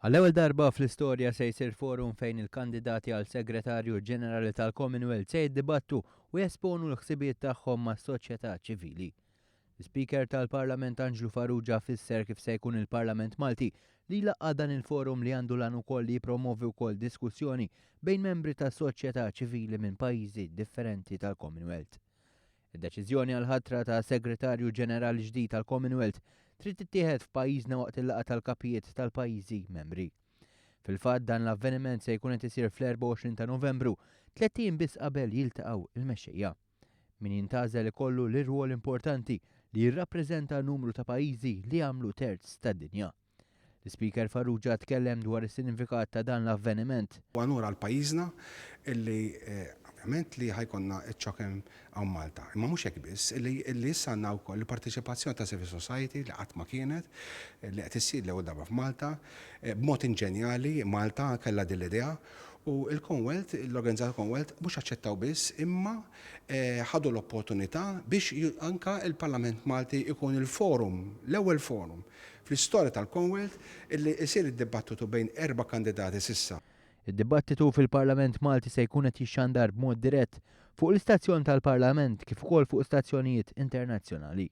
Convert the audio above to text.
Għall-ewwel darba fl-istorja se jsir forum fejn il-kandidati għal Segretarju Ġenerali tal-Commonwealth se jiddibattu u jesponu l-ħsibijiet tagħhom mas-soċjetà ċivili. L-Ispeaker tal-Parlament Anġlu Farrugia fisser kif se jkun il-Parlament Malti li jlaqqa' dan il-forum li għandu l-għan ukoll li jippromovi wkoll diskussjoni bejn membri tas-soċjetà ċivili minn pajjiżi differenti tal-Commonwealth. Id-deċiżjoni għall-ħatra ta' Segretarju Ġenerali ġdid tal-Commonwealth trid tittieħed f'pajjiżna waqt il-laqgħa tal-kapijiet tal-pajjiżi membri. Fil-fatt dan l-avveniment se jkun qed isir fl-24 ta' Novembru, tlett ijiem biss qabel jiltaqgħu l-mexxejja. Min jintgħażel ikollu l-irwol importanti li jirrappreżenta numru ta' pajjiżi li jagħmlu terz tad-dinja. L-Ispeaker Farrugia tkellem dwar is-sinifikat ta' dan l-avveniment. Huwa unur għal pajjiżna illi ovvjament li ħa jkollna ċ-CHOGM hawn Malta. Imma mhux hekk biss, illi illi issa għandna wkoll il-parteċipazzjoni ta' civil society li qatt ma kienet, li qed issir l-ewwel darba f'Malta. B'mod inġenjali Malta kellha din l-idea u l-Commonwealth, l-organizzatur Commonwealth mhux aċċettaw biss imma ħadu l-opportunità biex anke l-Parlament Malti jkun il-forum, l-ewwel forum fl-istorja tal-Commonwealth illi jsir id-dibattitu bejn erba' kandidati s'issa. Id-dibattitu fil-Parlament Malti se jkun qed jixxandar b'mod dirett fuq l-istazzjon tal-Parlament kif ukoll fuq stazzjonijiet internazzjonali.